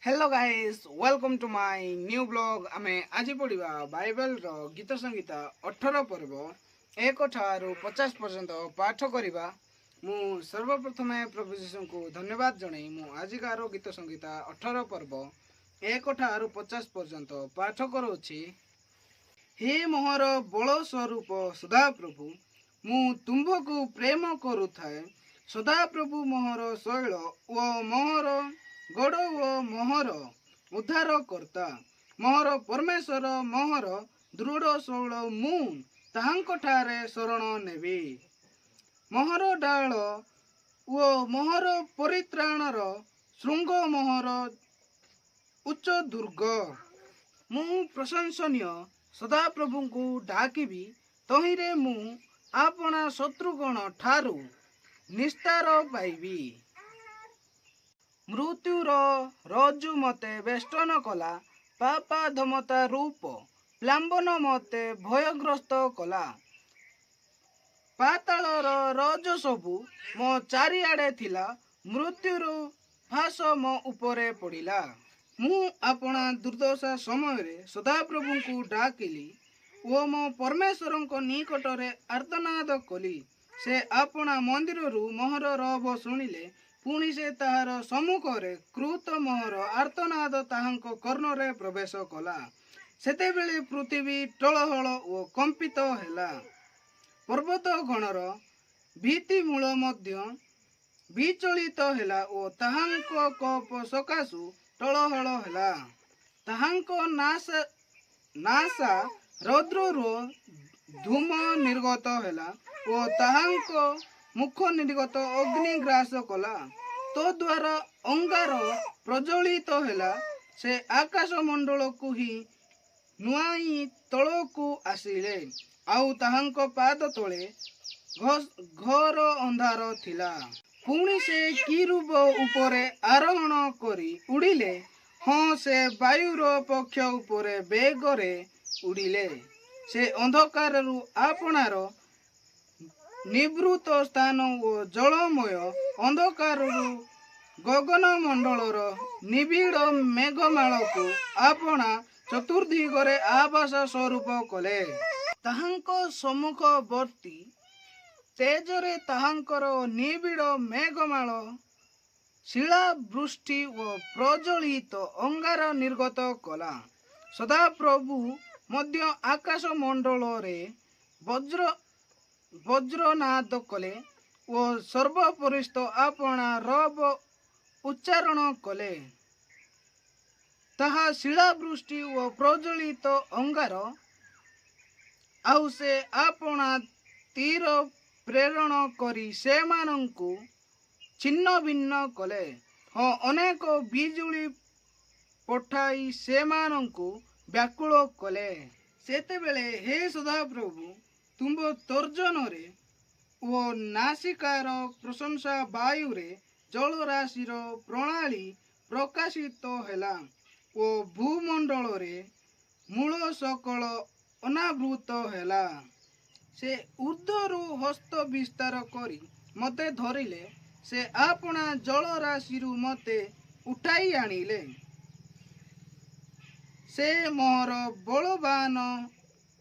Hello guys, welcome to my new vlog. ଆମେ ଆଜି ପଢ଼ିବା ବାଇବେଲର ଗୀତ ସଂହିତା 18 ପର୍ବ 1 ଠାରୁ 50 ପର୍ଯ୍ୟନ୍ତ ପାଠ କରିବା। ମୁଁ ସର୍ବପ୍ରଥମେ ପ୍ରଭୁ ଯୀଶୁଙ୍କୁ ଧନ୍ୟବାଦ ଜଣାଇ ମୁଁ ଆଜିକାର ଗୀତ ସଂହିତା 18 ପର୍ବ 1 ଠାରୁ 50 ପର୍ଯ୍ୟନ୍ତ ପାଠ କରୁଅଛି। ହେ ମୋହର ବଳ ସ୍ୱରୂପ ସଦାପ୍ରଭୁ, ମୁଁ ତୁମ୍ଭକୁ ପ୍ରେମ କରୁଥାଏ। ସଦାପ୍ରଭୁ ମୋହର ଶୈଳ ଓ ମୋହର ଗଡ଼ ଓ ମୋହର ଉଦ୍ଧାରକର୍ତ୍ତା, ମୋହର ପରମେଶ୍ୱର ମୋହର ଦୃଢ଼ ଶୈଳ, ମୁଁ ତାହାଙ୍କଠାରେ ଶରଣ ନେବି। ମୋହର ଢାଳ ଓ ମୋହର ପରିତ୍ରାଣର ଶୃଙ୍ଗ, ମୋହର ଉଚ୍ଚ ଦୁର୍ଗ। ମୁଁ ପ୍ରଶଂସନୀୟ ସଦାପ୍ରଭୁଙ୍କୁ ଡାକିବି, ତହିଁରେ ମୁଁ ଆପଣା ଶତ୍ରୁଗଣ ଠାରୁ ନିସ୍ତାର ପାଇବି। ମୃତ୍ୟୁର ରଜ୍ଜୁ ମୋତେ ବେଷ୍ଟନ କଲା, ପାପାଧମତା ରୂପ ପ୍ଲାବନ ମୋତେ ଭୟଗ୍ରସ୍ତ କଲା। ପାତାଳର ରଜ ସବୁ ମୋ ଚାରିଆଡ଼େ ଥିଲା, ମୃତ୍ୟୁର ଫାଶ ମୋ ଉପରେ ପଡ଼ିଲା। ମୁଁ ଆପଣା ଦୁର୍ଦ୍ଦଶା ସମୟରେ ସଦାପ୍ରଭୁଙ୍କୁ ଡାକିଲି ଓ ମୋ ପରମେଶ୍ୱରଙ୍କ ନିକଟରେ ଆର୍ତ୍ତନାଦ କଲି। ସେ ଆପଣା ମନ୍ଦିରରୁ ମୋହର ରବ ଶୁଣିଲେ, ପୁଣି ସେ ତାହାର ସମ୍ମୁଖରେ କୃତ ମୋହର ଆର୍ତ୍ତନାଦ ତାହାଙ୍କ କର୍ଣ୍ଣରେ ପ୍ରବେଶ କଲା। ସେତେବେଳେ ପୃଥିବୀ ଟଳହଳ ଓ କମ୍ପିତ ହେଲା, ପର୍ବତ ଗଣର ଭିତ୍ତିମୂଳ ମଧ୍ୟ ବିଚଳିତ ହେଲା ଓ ତାହାଙ୍କ କୋପ ସକାଶୁ ଟଳହଳ ହେଲା। ତାହାଙ୍କ ନାସା ରନ୍ଧ୍ରରୁ ଧୂମ ନିର୍ଗତ ହେଲା ଓ ତାହାଙ୍କ ମୁଖ ନିର୍ଗତ ଅଗ୍ନି ଗ୍ରାସ କଲା। ତଦ୍ୱାରା ଅଙ୍ଗାର ପ୍ରଜ୍ୱଳିତ ହେଲା। ସେ ଆକାଶ ମଣ୍ଡଳକୁ ହିଁ ନୁଆଇଁ ତଳକୁ ଆସିଲେ, ଆଉ ତାହାଙ୍କ ପାଦ ତଳେ ଘୋର ଅନ୍ଧାର ଥିଲା। ପୁଣି ସେ କିରୂବ ଉପରେ ଆରୋହଣ କରି ଉଡ଼ିଲେ, ହଁ, ସେ ବାୟୁର ପକ୍ଷ ଉପରେ ବେଗରେ ଉଡ଼ିଲେ। ସେ ଅନ୍ଧକାରରୁ ଆପଣାର ନିଭୃତ ସ୍ଥାନ ଓ ଜଳମୟ ଅନ୍ଧକାରରୁ ଗଗନ ମଣ୍ଡଳର ନିବିଡ଼ ମେଘମାଳକୁ ଆପଣା ଚତୁର୍ଦିଗରେ ଆବାସ ସ୍ୱରୂପ କଲେ। ତାହାଙ୍କ ସମ୍ମୁଖବର୍ତ୍ତୀ ତେଜରେ ତାହାଙ୍କର ନିବିଡ଼ ମେଘମାଳ ଶିଳାବୃଷ୍ଟି ଓ ପ୍ରଜ୍ୱଳିତ ଅଙ୍ଗାର ନିର୍ଗତ କଲା। ସଦାପ୍ରଭୁ ମଧ୍ୟ ଆକାଶ ମଣ୍ଡଳରେ ବଜ୍ରନାଦ କଲେ ଓ ସର୍ବୋପରିସ୍ଥ ଆପଣା ରବ ଉଚ୍ଚାରଣ କଲେ। ତାହା ଶିଳାବୃଷ୍ଟି ଓ ପ୍ରଜ୍ୱଳିତ ଅଙ୍ଗାର, ଆଉ ସେ ଆପଣା ତୀର ପ୍ରେରଣ କରି ସେମାନଙ୍କୁ ଛିନ୍ନ ଭିନ୍ନ କଲେ। ହଁ, ଅନେକ ବିଜୁଳି ପଠାଇ ସେମାନଙ୍କୁ ବ୍ୟାକୁଳ କଲେ। ସେତେବେଳେ ହେ ସଦାପ୍ରଭୁ, ତୁମ୍ଭ ତର୍ଜନରେ ଓ ନାସିକାର ପ୍ରଶ୍ୱାସ ବାୟୁରେ ଜଳରାଶିର ପ୍ରଣାଳୀ ପ୍ରକାଶିତ ହେଲା ଓ ଭୂମଣ୍ଡଳରେ ମୂଳ ସକଳ ଅନାବୃତ ହେଲା। ସେ ଊର୍ଦ୍ଧ୍ୱରୁ ହସ୍ତ ବିସ୍ତାର କରି ମୋତେ ଧରିଲେ, ସେ ଆପଣା ଜଳରାଶିରୁ ମୋତେ ଉଠାଇ ଆଣିଲେ। ସେ ମୋହର ବଳବାନ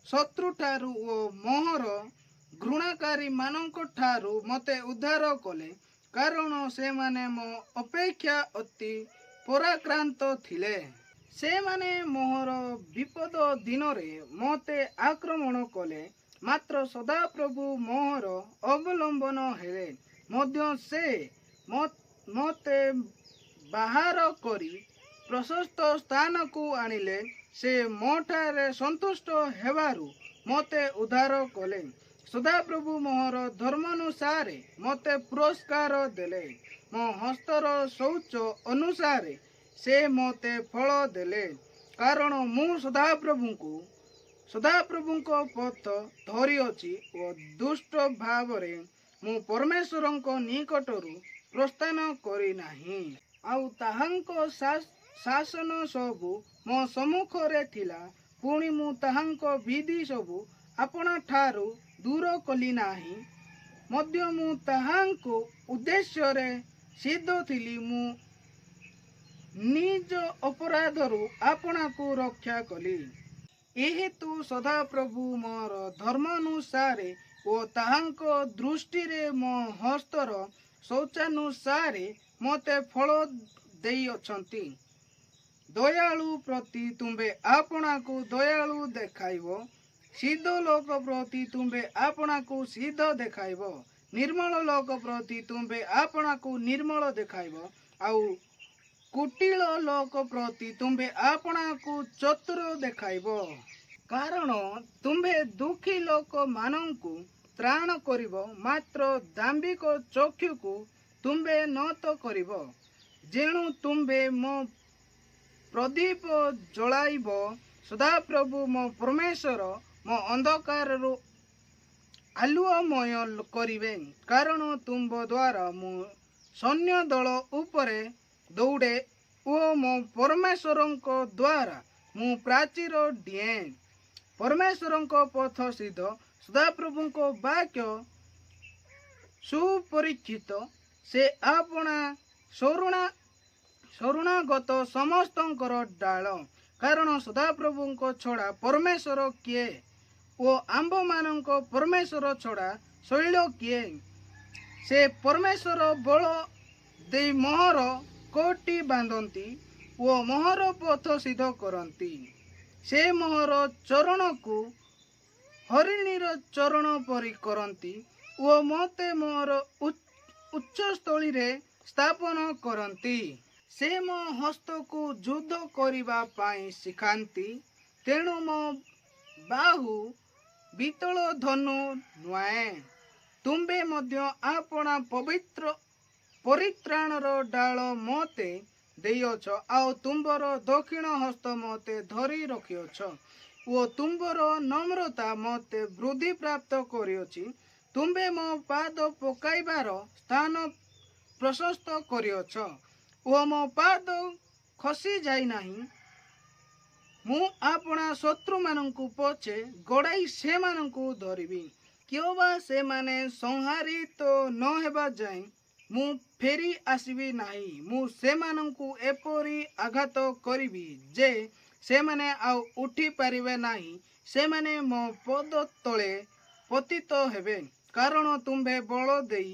ଶତ୍ରୁଠାରୁ ଓ ମୋହର ଘୃଣାକାରୀ ଠାରୁ ମୋତେ ଉଦ୍ଧାର କଲେ, କାରଣ ସେମାନେ ମୋ ଅପେକ୍ଷା ଅତି ପରାକ୍ରାନ୍ତ ଥିଲେ। ସେମାନେ ମୋହର ବିପଦ ଦିନରେ ମୋତେ ଆକ୍ରମଣ କଲେ, ମାତ୍ର ସଦାପ୍ରଭୁ ମୋହର ଅବଲମ୍ବନ ହେଲେ। ମଧ୍ୟ ସେ ମୋତେ ବାହାର କରି ପ୍ରଶସ୍ତ ସ୍ଥାନକୁ ଆଣିଲେ। ସେ ମୋଠାରେ ସନ୍ତୁଷ୍ଟ ହେବାରୁ ମୋତେ ଉଦ୍ଧାର କଲେ। ସଦାପ୍ରଭୁ ମୋହର ଧର୍ମାନୁସାରେ ମୋତେ ପୁରସ୍କାର ଦେଲେ, ମୋ ହସ୍ତର ଶୌଚ ଅନୁସାରେ ସେ ମୋତେ ଫଳ ଦେଲେ। କାରଣ ମୁଁ ସଦାପ୍ରଭୁଙ୍କ ପଥ ଧରିଅଛି ଓ ଦୁଷ୍ଟ ଭାବରେ ମୁଁ ପରମେଶ୍ୱରଙ୍କ ନିକଟରୁ ପ୍ରସ୍ଥାନ କରିନାହିଁ। ଆଉ ତାହାଙ୍କ ଶାସନ ସବୁ ମୋ ସମ୍ମୁଖରେ ଥିଲା, ପୁଣି ମୁଁ ତାହାଙ୍କ ବିଧି ସବୁ ଆପଣାଠାରୁ ଦୂର କଲି ନାହିଁ। ମଧ୍ୟ ମୁଁ ତାହାଙ୍କ ଉଦ୍ଦେଶ୍ୟରେ ସିଦ୍ଧ ଥିଲି, ମୁଁ ନିଜ ଅପରାଧରୁ ଆପଣାକୁ ରକ୍ଷା କଲି। ଏହେତୁ ସଦାପ୍ରଭୁ ମୋର ଧର୍ମାନୁସାରେ ଓ ତାହାଙ୍କ ଦୃଷ୍ଟିରେ ମୋ ହସ୍ତର ଶୌଚାନୁସାରେ ମୋତେ ଫଳ ଦେଇଅଛନ୍ତି। ଦୟାଳୁ ପ୍ରତି ତୁମ୍ଭେ ଆପଣାକୁ ଦୟାଳୁ ଦେଖାଇବ, ସିଦ୍ଧ ଲୋକ ପ୍ରତି ତୁମ୍ଭେ ଆପଣାକୁ ସିଦ୍ଧ ଦେଖାଇବ, ନିର୍ମଳ ଲୋକ ପ୍ରତି ତୁମ୍ଭେ ଆପଣାକୁ ନିର୍ମଳ ଦେଖାଇବ, ଆଉ କୁଟିଳ ଲୋକ ପ୍ରତି ତୁମ୍ଭେ ଆପଣାକୁ ଚତୁର ଦେଖାଇବ। କାରଣ ତୁମ୍ଭେ ଦୁଃଖୀ ଲୋକମାନଙ୍କୁ ତ୍ରାଣ କରିବ, ମାତ୍ର ଦାମ୍ଭିକ ଚକ୍ଷୁକୁ ତୁମ୍ଭେ ନତ କରିବ। ଯେଣୁ ତୁମ୍ଭେ ମୋ ପ୍ରଦୀପ ଜଳାଇବ, ସଦାପ୍ରଭୁ ମୋ ପରମେଶ୍ୱର ମୋ ଅନ୍ଧକାରରୁ ଆଲୁଅମୟ କରିବେ। କାରଣ ତୁମ୍ଭ ଦ୍ୱାରା ମୁଁ ସୈନ୍ୟ ଦଳ ଉପରେ ଦୌଡ଼େ ଓ ମୋ ପରମେଶ୍ୱରଙ୍କ ଦ୍ୱାରା ମୁଁ ପ୍ରାଚୀର ଡିଏଁ। ପରମେଶ୍ୱରଙ୍କ ପଥ ସିଦ୍ଧ, ସଦାପ୍ରଭୁଙ୍କ ବାକ୍ୟ ସୁପରୀକ୍ଷିତ, ସେ ଆପଣା ଶରଣାଗତ ସମସ୍ତଙ୍କର ଡାଳ। କାରଣ ସଦାପ୍ରଭୁଙ୍କ ଛଡ଼ା ପରମେଶ୍ୱର କିଏ? ଓ ଆମ୍ଭମାନଙ୍କ ପରମେଶ୍ୱର ଛଡ଼ା ଶୈଳ କିଏ? ସେ ପରମେଶ୍ୱର ବଳ ଦେଇ ମୋହର କୋଟି ବାନ୍ଧନ୍ତି ଓ ମୋହର ପଥ ସିଦ୍ଧ କରନ୍ତି। ସେ ମୋହର ଚରଣକୁ ହରିଣୀର ଚରଣ ପରି କରନ୍ତି ଓ ମୋତେ ମୋର ଉଚ୍ଚସ୍ଥଳୀରେ ସ୍ଥାପନ କରନ୍ତି। ସେ ମୋ ହସ୍ତକୁ ଯୁଦ୍ଧ କରିବା ପାଇଁ ଶିଖାନ୍ତି, ତେଣୁ ମୋ ବାହୁ ବିତଳ ଧନୁ ନୁଆଁଏ। ତୁମ୍ଭେ ମଧ୍ୟ ଆପଣା ପବିତ୍ର ପରିତ୍ରାଣର ଡାଳ ମୋତେ ଦେଇଅଛ, ଆଉ ତୁମ୍ଭର ଦକ୍ଷିଣ ହସ୍ତ ମୋତେ ଧରି ରଖିଅଛ ଓ ତୁମ୍ଭର ନମ୍ରତା ମୋତେ ବୃଦ୍ଧି ପ୍ରାପ୍ତ କରିଅଛି। ତୁମ୍ଭେ ମୋ ପାଦ ପକାଇବାର ସ୍ଥାନ ପ୍ରଶସ୍ତ କରିଅଛ ଓ ମୋ ପାଦ ଖସି ଯାଇନାହିଁ। ମୁଁ ଆପଣା ଶତ୍ରୁମାନଙ୍କୁ ପଛେ ଗୋଡ଼ାଇ ସେମାନଙ୍କୁ ଧରିବି, କିଅବା ସେମାନେ ସଂହାରିତ ନ ହେବା ଯାଏଁ ମୁଁ ଫେରି ଆସିବି ନାହିଁ। ମୁଁ ସେମାନଙ୍କୁ ଏପରି ଆଘାତ କରିବି ଯେ ସେମାନେ ଆଉ ଉଠି ପାରିବେ ନାହିଁ, ସେମାନେ ମୋ ପଦ ତଳେ ପତିତ ହେବେ। କାରଣ ତୁମ୍ଭେ ବଳ ଦେଇ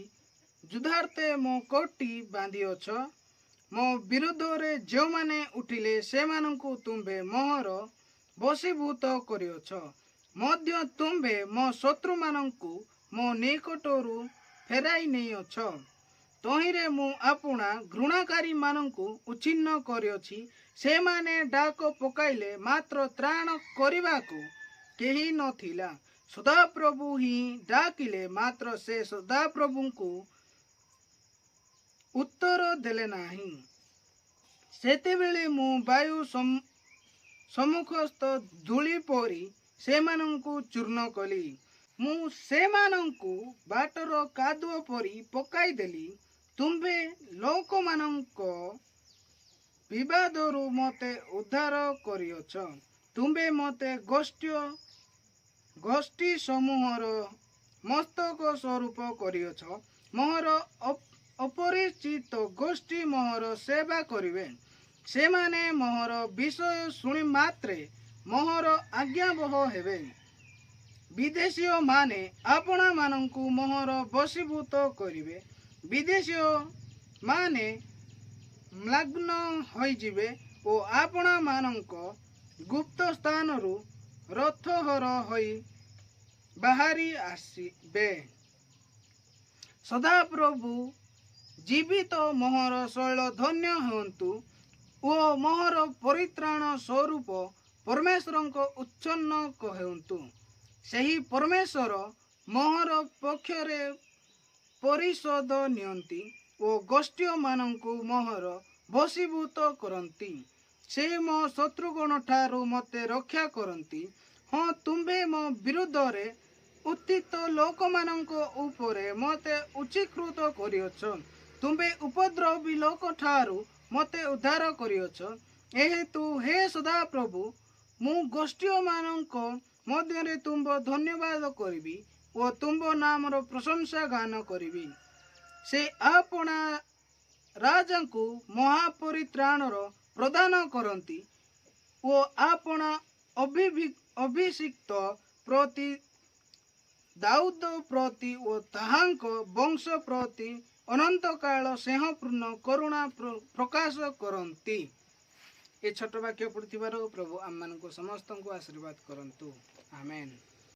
ଯୁଦ୍ଧାର୍ଥେ ମୋ କୋଟି ବାନ୍ଧିଅଛ, ମୋ ବିରୁଦ୍ଧରେ ଯେଉଁମାନେ ଉଠିଲେ ସେମାନଙ୍କୁ ତୁମ୍ଭେ ମୋହର ବଶୀଭୂତ କରିଅଛ। ମଧ୍ୟ ତୁମ୍ଭେ ମୋ ଶତ୍ରୁମାନଙ୍କୁ ମୋ ନିକଟରୁ ଫେରାଇ ନେଇଅଛ। ତହିଁରେ ମୁଁ ଆପଣା ଘୃଣାକାରୀମାନଙ୍କୁ ଉଚ୍ଛିନ୍ନ କରିଅଛି। ସେମାନେ ଡାକ ପକାଇଲେ, ମାତ୍ର ତ୍ରାଣ କରିବାକୁ କେହି ନଥିଲା। ସଦାପ୍ରଭୁ ହିଁ ଡାକିଲେ, ମାତ୍ର ସେ ସଦାପ୍ରଭୁଙ୍କୁ ଉତ୍ତର ଦେଲେ ନାହିଁ। ସେତେବେଳେ ମୁଁ ବାୟୁ ସମ୍ମୁଖସ୍ଥ ଧୂଳି ପରି ସେମାନଙ୍କୁ ଚୂର୍ଣ୍ଣ କଲି। ମୁଁ ସେମାନଙ୍କୁ ବାଟର କାଦୁଅ ପରି ପକାଇଦେଲି। ତୁମ୍ଭେ ଲୋକମାନଙ୍କ ବିବାଦରୁ ମୋତେ ଉଦ୍ଧାର କରିଅଛ। ତୁମ୍ଭେ ମୋତେ ଗୋଷ୍ଠୀ ସମୂହର ମସ୍ତକ ସ୍ୱରୂପ କରିଅଛ। ମୋହର ଅପରିଚିତ ଗୋଷ୍ଠୀ ମୋହର ସେବା କରିବେ। ସେମାନେ ମୋହର ବିଷୟ ଶୁଣି ମାତ୍ରେ ମୋହର ଆଜ୍ଞାବହ ହେବେ। ବିଦେଶୀୟମାନେ ଆପଣାମାନଙ୍କୁ ମୋହର ବଶୀଭୂତ କରିବେ। ବିଦେଶୀୟମାନେ ମ୍ଳାନ ହୋଇଯିବେ ଓ ଆପଣାମାନଙ୍କ ଗୁପ୍ତ ସ୍ଥାନରୁ ରଥହର ହୋଇ ବାହାରି ଆସିବେ। ସଦାପ୍ରଭୁ ଜୀବିତ ମୋହର ଶୈଳ ଧନ୍ୟ ହୁଅନ୍ତୁ ଓ ମୋହର ପରିତ୍ରାଣ ସ୍ୱରୂପ ପରମେଶ୍ୱରଙ୍କ ଉଚ୍ଛନ୍ନ ହେଉନ୍ତୁ। ସେହି ପରମେଶ୍ୱର ମୋହର ପକ୍ଷରେ ପରିଶୋଧ ନିଅନ୍ତି ଓ ଗୋଷ୍ଠୀୟମାନଙ୍କୁ ମୋହର ବଶୀଭୂତ କରନ୍ତି। ସେ ମୋ ଶତ୍ରୁଗଣ ଠାରୁ ମୋତେ ରକ୍ଷା କରନ୍ତି। ହଁ, ତୁମ୍ଭେ ମୋ ବିରୁଦ୍ଧରେ ଉତ୍ଥିତ ଲୋକମାନଙ୍କ ଉପରେ ମୋତେ ଉଚ୍ଚୀକୃତ କରିଅଛ। ତୁମ୍ଭେ ଉପଦ୍ରବୀ ଲୋକଠାରୁ ମୋତେ ଉଦ୍ଧାର କରିଅଛ। ଏହେତୁ ହେ ସଦାପ୍ରଭୁ, ମୁଁ ଗୋଷ୍ଠୀୟମାନଙ୍କ ମଧ୍ୟରେ ତୁମ୍ଭ ଧନ୍ୟବାଦ କରିବି ଓ ତୁମ୍ଭ ନାମର ପ୍ରଶଂସା ଗାନ କରିବି। ସେ ଆପଣା ରାଜାଙ୍କୁ ମହାପରିତ୍ରାଣର ପ୍ରଦାନ କରନ୍ତି ଓ ଆପଣା ଅଭିଷିକ୍ତ ପ୍ରତି, ଦାଉଦ ପ୍ରତି ଓ ତାହାଙ୍କ ବଂଶ ପ୍ରତି ଅନନ୍ତକାଳ ସ୍ନେହପୂର୍ଣ୍ଣ କରୁଣା ପ୍ରକାଶ କରନ୍ତି। ଏ ଛୋଟ ବାକ୍ୟ ପଢ଼ିଥିବାରୁ ପ୍ରଭୁ ଆମମାନଙ୍କୁ ସମସ୍ତଙ୍କୁ ଆଶୀର୍ବାଦ କରନ୍ତୁ। ଆମେନ୍।